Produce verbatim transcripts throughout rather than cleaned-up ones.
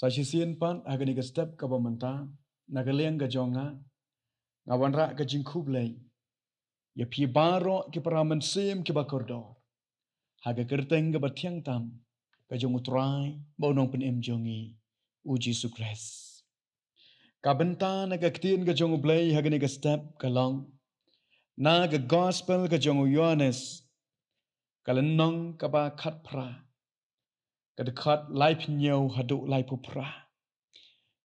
Sa shisien pat ha kane ka step kaba mynta, na ka liang ka jong nga, nga wanrah ka jingkhublei ïa phi baroh ki para mynsiem kiba kordor ha ka kyrteng kaba thiang tam ka jong U Trai bad U Nongpynim jong ngi, U Jisu Khrist. Ka bynta na ka ktien ka jong U Blei ha kane ka step ka long na ka Gospel ka jong u Ïohannes, ka lynnong kaba khatphra, ka dkhot laiphew hynñiew haduh laiphew phra.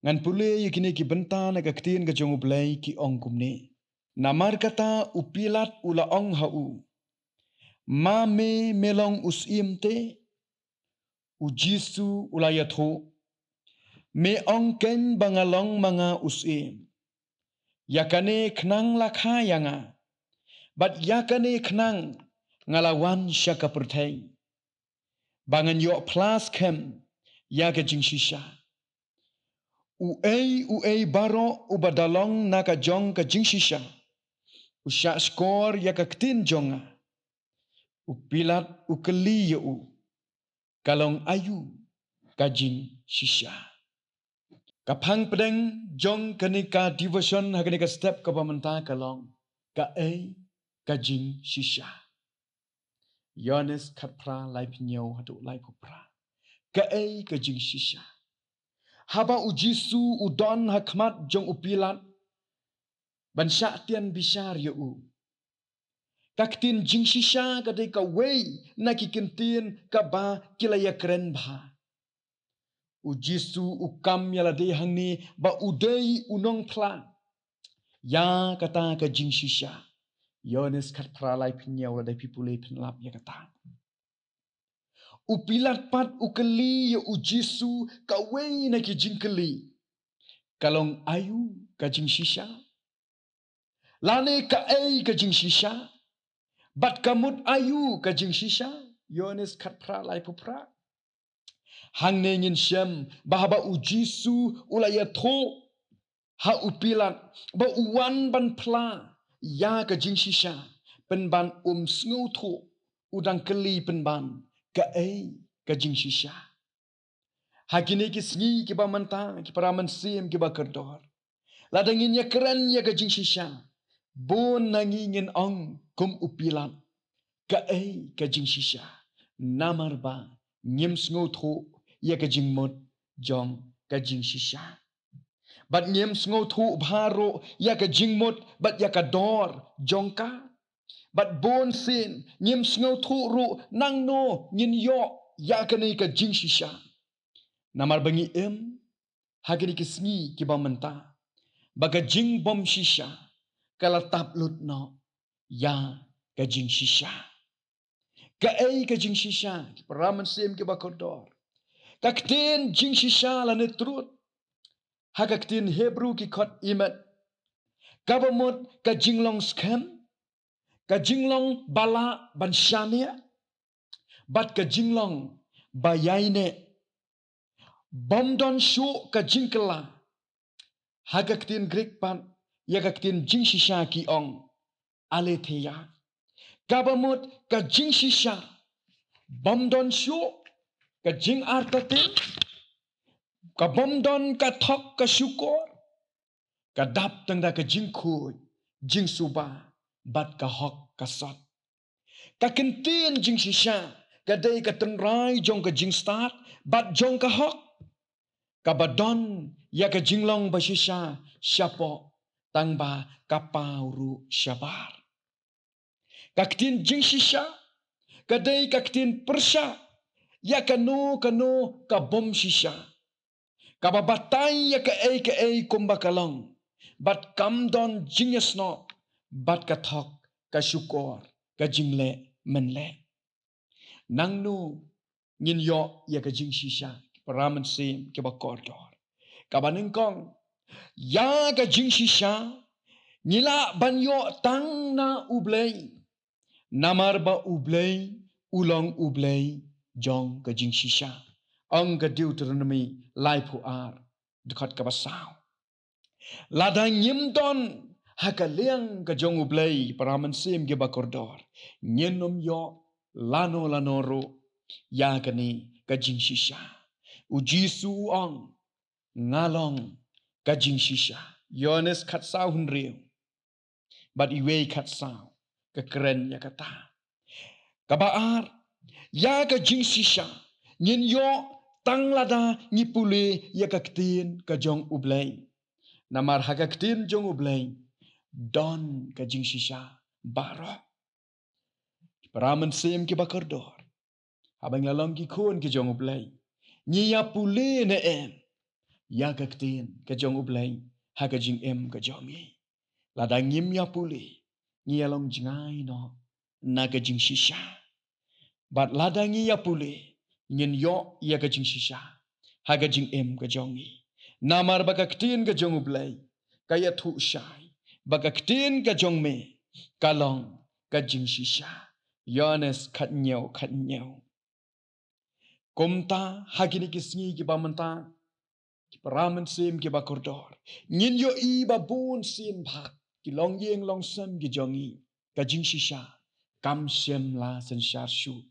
Ngan pule ïa kine ki bynta na ka ktien ka jong U Blei, ki ong kumne: Namarkata u Pilat u la ong ha u: Ma me, me long u syiem te? U Jisu u la ïathuh: Me ong keiñ ba nga long ma nga u syiem. Ïa kane khnang la kha ïa nga, bad ïa kane khnang nga la wan sha ka pyrthei, ba ngan ïoh phla skhem ïa ka jingshisha. Uei uei baroh uba da long na ka jong ka jingshisha, u shahshkor ïa ka ktien jong nga. U Pilat u kylli ïa u: Ka long aïu ka jingshisha? Ka phang pdeng jong kane ka devotion ha kane ka step kaba mynta ka long: Kaei ka jingshisha? Ïohannes khatphra, laiphew hynñiew haduh laiphew phra. Kaei ka jingshisha? Haba U Jisu u don ha khmat jong u Pilat ban shah tian bishar ïa u, ka ktien jingshisha ka dei kawei na ki kyntien kaba ki la ïakren bha. U Jisu u kam ïa lade hangne ba u dei u nongphla ïa kata ka jingshisha. Ïohannes khatphra, laiphew hynñiew, lada phi pule phin lap ïa kata. U Pilat pat u kylli ïa U Jisu kawei na ki jingkylli: Ka long aïu ka jingshisha? Lane kaei ka jingshisha? Bad ka mut aïu ka jingshisha? Ïohannes khatphra, laiphew phra. Hangne ngin shem ba haba U Jisu u la ïathuh ha u Pilat ba u wan ban phla ïa ka jingshisha, pynban um sngewthuh, u dang kylli pynban: Kaei ka jingshisha? Ha kine ki sngi kiba mynta, ki para mynsiem kiba kordor, lada ngin ïakren ïa ka jingshisha, bun na ngi ngin ong kum u Pilat: Kaei ka jingshisha? Namar ba ngim sngewthuh ïa ka jingmut jong ka jingshisha. Bad ngim sngewthuh bha ruh ïa ka jingmut bad ïa ka dor jong ka. Bad bun sien ngim sngewthuh ruh nangno ngin ïoh ïa kane ka jingshisha. Namar ba ngi im ha kine ki sngi kiba mynta ba ka jingbymshisha ka la tap lut noh ïa ka jingshisha. Kaei ka jingshisha, ki para mynsiem kiba kordor? Ka ktien jingshisha lane truth ha ka ktien Hebru ki khot emet, kaba mut ka jinglong skhem, ka jinglong ba lah ban shaniah, bad ka jinglong ba ïaineh. Bym don shuh ka jingkylla. Ha ka ktien Grik pat ïa ka ktien jingshisha ki ong aletheia, kaba mut ka jingshisha. Bym don shuh ka jingartatien, ka bym don ka thok ka shukor, ka dap tang da ka jingkhuid, jingsuba bad ka hok ka sot. Ka kyntien jingshisha ka dei ka tynrai jong ka jingstad bad jong ka hok, kaba don ïa ka jinglong ba shisha shapoh, tang ba ka paw ruh shabar. Ka ktien jingshisha ka dei ka ktien pyrshah ïa kano kano ka bymshisha, kaba batai ïa kaei kaei kumba ka long, bad kam don jingïasnoh bad ka thok ka shukor, ka jingleh mynleh. Nangno ngin ïoh ïa ka jingshisha, para mynsiem kiba kordor? Kaba nyngkong, ïa ka jingshisha ngi lah ban ïoh tang na U Blei, namar ba U Blei u long U Blei jong ka jingshisha, ong ka Deuteronomi laiphew ar, dkhot kaba saw. Lada ngim don ha ka liang ka jong U Blei, para mynsiem kiba kordor, ngin ym ïoh lano lano ruh ïa kane ka jingshisha. U Jisu u ong, nga long ka jingshisha. Ïoannis khatsaw hynriew bad iwei khatsaw ka kren ïa kata. Kaba ar, ïa ka jingshisha ngin ïoh tang lada ngi pule ïa ka ktien ka jong U Blei. Namar ha ka ktien jong U Blei don ka jingshisha baroh. Para mynsiem kiba kordor, haba ngi la long ki khun ki jong U Blei, ngi ïa pule ne em ïa ka ktien ka jong U Blei ha ka jingim ka jong ngi? Lada ngim ïa pule, ngi ïa long jngai noh na ka jingshisha. Bad lada ngi ïa pule, ngin ïoh ïa ka jingshisha ha ka jingim ka jong ngi. Namar ba ka ktien ka jong U Blei ka ïathuh shai ba ka ktien ka jong me ka long ka jingshisha. Ïoannis khathynñiew khathynñiew. Kumta ha kine ki sngi kiba mynta, ki para mynsiem kiba kordor, ngin ïohi ba bun sien bha ki longïing longsem ki jong ngi, ka jingshisha kam shym la synshar shuh.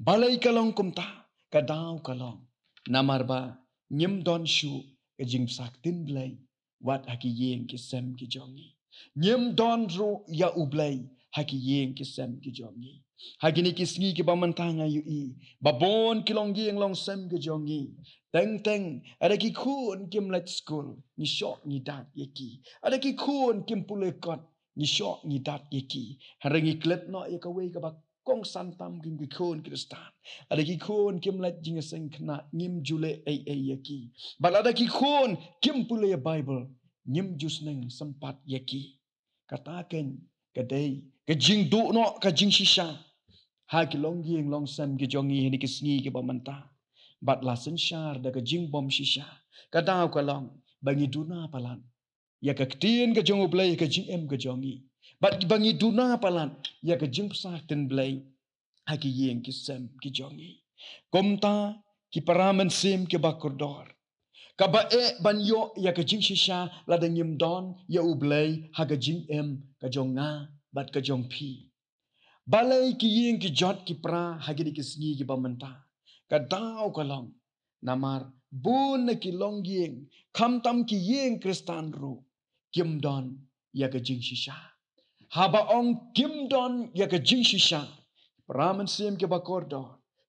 Balei ka long kumta? Ka daw ka long namar ba ngim don shuh ka jingpynsah ktien Blei wat ha ki ïing ki sem ki jong ngi. Ngim don ruh ïa U Blei ha ki ïing ki sem ki jong ngi. Ha kine ki sngi kiba mynta nga ïohi ba bun ki longïing longsem ki jong ngi, teng teng lada ki khun kim leit skul, ngi shoh ngi dat ïa ki. Lada ki khun kim pule kot, ngi shoh ngi dat ïa ki. Hynrei ngi klet noh ïa kawei kaba kongsan tam ki, ki khun Khristan. Lada ki khun kim leit jingïaseng khynnah, ngim ju leh ei ei ïa ki. Bad lada ki khun kim pule Baibl, ngim ju sneng sympat ïa ki. Kata keiñ ka dei ka jingduh noh ka jingshisha ha ki longïing longsem ki jong ngi ha kine ki sngi kiba mynta. Bad la synshar da ka jingbym shisha, ka daw ka long ba ngi duna palat ïa ka ktien ka jong U Blei ha ka jingim ka jong ngi, bad ba ngi duna palat ïa ka jingpynsah ktien Blei ha ki ïing ki sem ki jong ngi. Kumta, ki para mynsiem kiba kordor, kaba eh ban ïoh ïa ka jingshisha lada ngim don ïa U Blei ha ka jingim ka jong nga bad ka jong phi. Balei ki ïing ki jot ki pra ha kine ki sngi kiba mynta? Ka daw ka long namar bun na ki longïing, khamtam ki ïing Khristan ruh, kim don ïa ka jingshisha. Haba ong kim don ïa ka jingshisha, para mynsiem kiba kordor,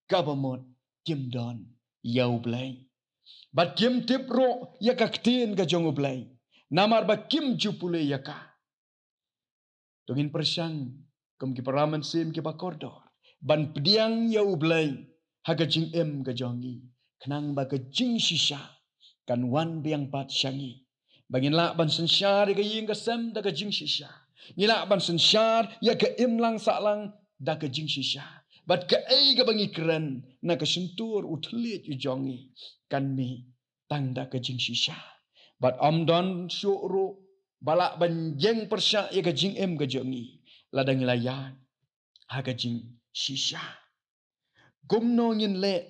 kaba mut kim don ïa U Blei. Bad kim tip ruh ïa ka ktien ka jong U Blei, namar ba kim ju pule ïa ka. To ngin pyrshang kum ki para mynsiem kiba kordor ban pdiang ïa U Blei ha ka jingim ka jong ngi, khnang ba ka jingshisha kan wan biang pat sha ngi. Ba ngin lah ban synshar ïa ka ïing ka sem da ka jingshisha. Ngin lah ban synshar ïa ka imlang sahlang da ka jingshisha. Bad kaei kaba ngi kren na ka shyntur u thylliej u jong ngi kan mih tang da ka jingshisha. Bad ym don shuh ruh ba lah ban ïeng pyrshah ïa ka jingim ka jong ngi lada ngi la ïaid ha ka jingshisha. Kumno ngin leh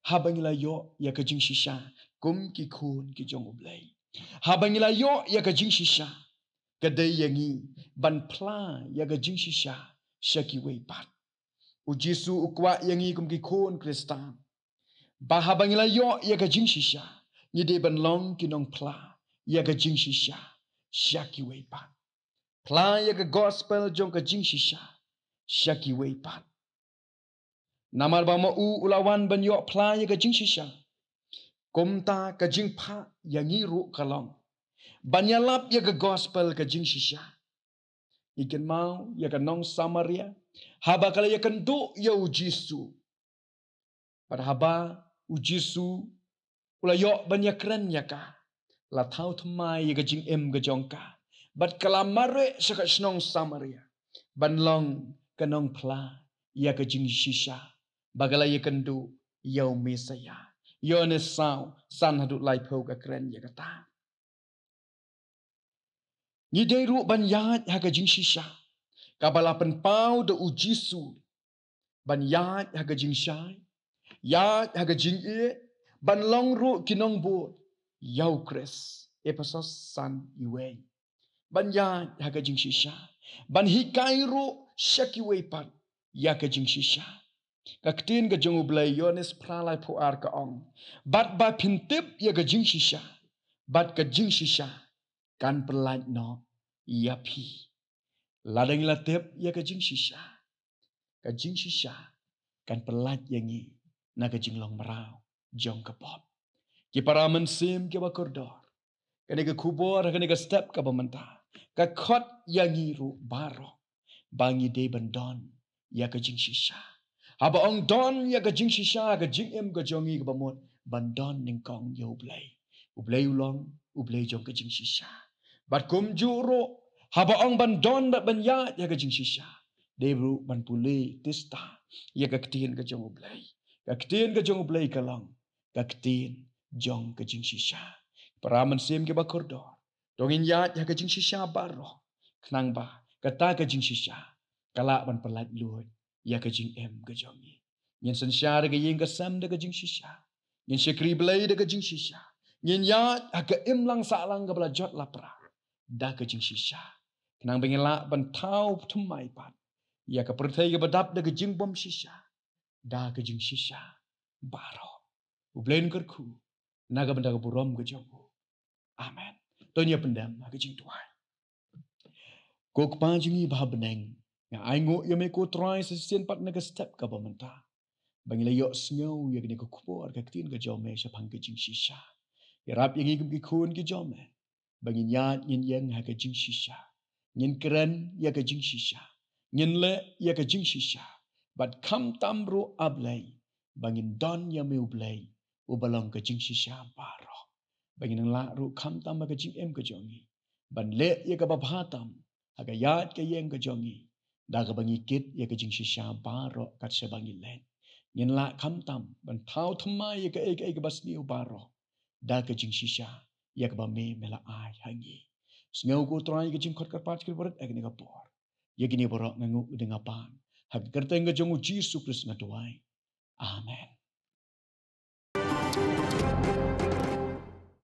haba ngi la ïoh ïa ka jingshisha kum ki khun ki jong U Blei? Haba ngi la ïoh ïa ka jingshisha, ka dei ïa ngi ban phla ïa ka jingshisha sha kiwei pat. U Jisu u kwah ïa ngi kum ki khun Khristan ba haba ngi la ïoh ïa ka jingshisha, ngi dei ban long ki nongphla ïa ka jingshisha sha kiwei pat. Phla ïa ka gospel jong ka jingshisha sha kiwei pat. Namar ba ma u u la wan ban ïoh phla ïa ka jingshisha. Kumta ka jingphah ïa ngi ruh ka long ban ïalap ïa ka gospel ka jingshisha. Ngi kynmaw ïa ka nong Samaria haba ka la ïakynduh ïa u Jisu. Bad haba u Jisu u la ïoh ban ïakren ïa ka, la thaw thymmai ïa ka jingim ka jong ka, bad ka la mareh sha ka shnong Samaria ban long ka nongphla ïa ka jingshisha ba ka la ïakynduh ïa u Messaïah. Ïoannis saw, san haduh laiphew ka kren ïa kata. Ngi dei ruh ban ïaid ha ka jingshisha kaba la pynpaw da u Jisu, ban ïaid ha ka jingshai, ïaid ha ka jingïeit, ban long ruh ki nongbud ïa u Khrist. Ephesos san, iwei. Ban ïaid ha ka jingshisha, ban hikai ruh sha kiwei pat ïa ka jingshisha. Ka ktien ka jong U Blei, Ïoannis phra laiphew ar ka ong, bad ba phin tip ïa ka jingshisha, bad ka jingshisha kan pyllait noh ïa phi. Lada ngi la tip ïa ka jingshisha, ka jingshisha kan pyllait ïa ngi na ka jinglong mraw jong ka pop. Ki para mynsiem kiba kordor, kane ka khubor, kane ka step kaba mynta, ka khot ïa ngi ruh baroh ba ngi dei ban don ïa ka jingshisha. Haba ong don ïa ka jingshisha, ka jingim ka jong ngi kaba mut ban don nyngkong ïa U Blei. U Blei u long U Blei jong ka jingshisha. Bad kumjuh ruh, haba ong ban don bad ban ïaid ïa ka jingshisha, dei ruh ban pule tista ïa ka ktien ka jong U Blei. Ka ktien ka jong U Blei ka long ka ktien jong ka jingshisha. Para mynsiem kiba kordor, to ngin ïaid ïa ka jingshisha baroh, khnang ba kata ka jingshisha ka lah ban pyllait luid ïa ka jingim ka jong ngi. Ngin synshar ïa ka ïing ka sem da ka jingshisha. Ngin shakri Blei da ka jingshisha. Ngin ïaid ha ka imlang sahlang kaba la jot la pra da ka jingshisha, khnang ba ngin lah ban thaw thymmai pat ïa ka pyrthei kaba dap da ka jingbymshisha da ka jingshisha baroh. U Blei un kyrkhu na ka bynta ka burom ka jong u. Amen. To ngin ïa pyndem ha ka jingduwai. Ko Kpa jong ngi ba ha bneng, nga ainguh ïa me ko Trai sa shisien pat na ka step kaba mynta, ba ngi la ïohsngew ïa kane ka khubor, ka ktien ka jong me shaphang ka jingshisha. Ïarap ïa ngi kum ki khun ki jong me ba ngin ïaid ngin ïeng ha ka jingshisha, ngin kren ïa ka jingshisha, ngin leh ïa ka jingshisha, bad khamtam ruh, A Blei, ba ngin don ïa me U Blei uba long ka jingshisha baroh, ba ngin nang lah ruh khamtam ha ka jingim ka jong ngi ban leh ïa kaba bha tam ha ka ïaid ka ïeng ka jong ngi, da kaba ngi kit ïa ka jingshisha baroh kat shaba ngi leit. Ngin lah khamtam ban thaw thymmai ïa kaei kaei kaba sniew baroh da ka jingshisha ïa kaba me, me la ai ha ngi. Sngew ko Trai ka jingkhot kyrpad kyrpad ha kane ka por. Ïa kine baroh nga nguh, nga pan ha ka kyrteng ka jong u Jisu Khrist nga duwai. Amen.